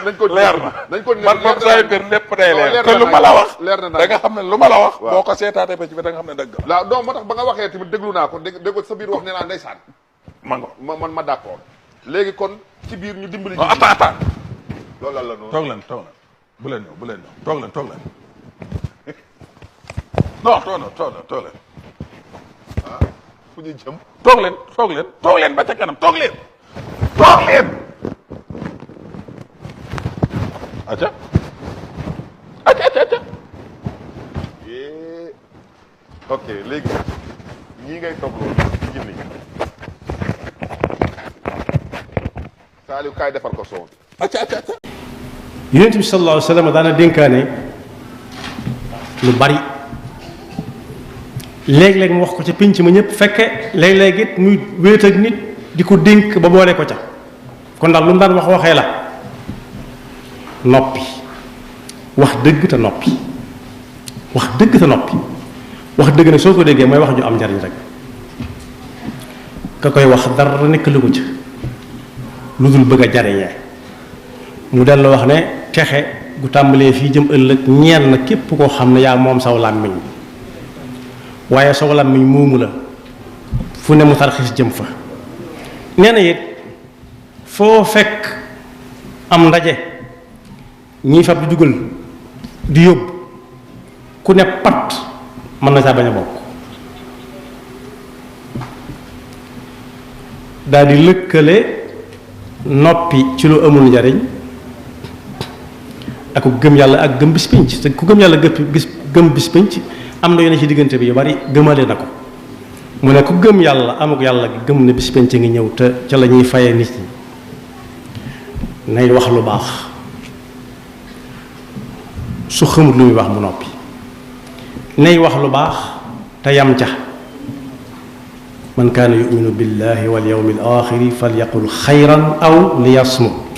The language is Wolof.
nañ ko leer na nañ ko man moom say mbir lépp day leer te lu ma la wax da nga xam ne lu ma la wax boo ko seetaatee ba ci bi da nga xam ne dëgg la waaw non moo tax ba nga waxee tamit déglu naa ko dégg sa biir wax nee naa ndeysaan mango ma d'accord léegi kon ci biir ñu dimbali non attends loolu la noonu toog leen bu leen ñëw toog leen non toog leen ah fu ñu jëm toog leen ba ca kanam toog leen acca ok léegi ñii ngay toog loolu ci jinni Saliou kaay defal ko soow acca yonent bi sallallahu alayhi wa sallam daana dénkaane lu bari léeg-léeg mu wax ko ca pinc ma ñëpp fekke léeg-léeg it muy wéet ak nit di ko dénk ba boole ko ca kon daal lu mu daan waxee la noppi wax dëgg te noppi wax dëgg nag soo ko déggee mooy wax ju am njariñ rek ka koy wax dara nekk lu ko ca lu dul bëgg a jariñee mu dellu wax ne texe gu tàmbalee fii jëm ëllëg ñeel na képp koo xam ne yaa moom saw làmmiñ waaye saw làmmiñ moomu la fu ne mu tarxis jëm fa nee na it foo fekk am ndaje ñii fab di dugal di yóbbu ku ne pat mën na saa bañ a bokk daal di lëkkale noppi ci lu amul njariñ ak ku gëm yàlla ak gëm bis pinc te ku gëm yàlla gëm bis pinc am na yu ne ci diggante bi yu bari gëmale na ko mu ne ku gëm yàlla amuk yàlla gëm ne bis pinc ngi ñëw te ca la ñuy faye nit ñi nay wax lu baax su xamut lu muy wax mu noppi nay wax lu baax te yam ca man kaana yuminu billahi wal yawmil axiri falyaqul xayran aw liyasmut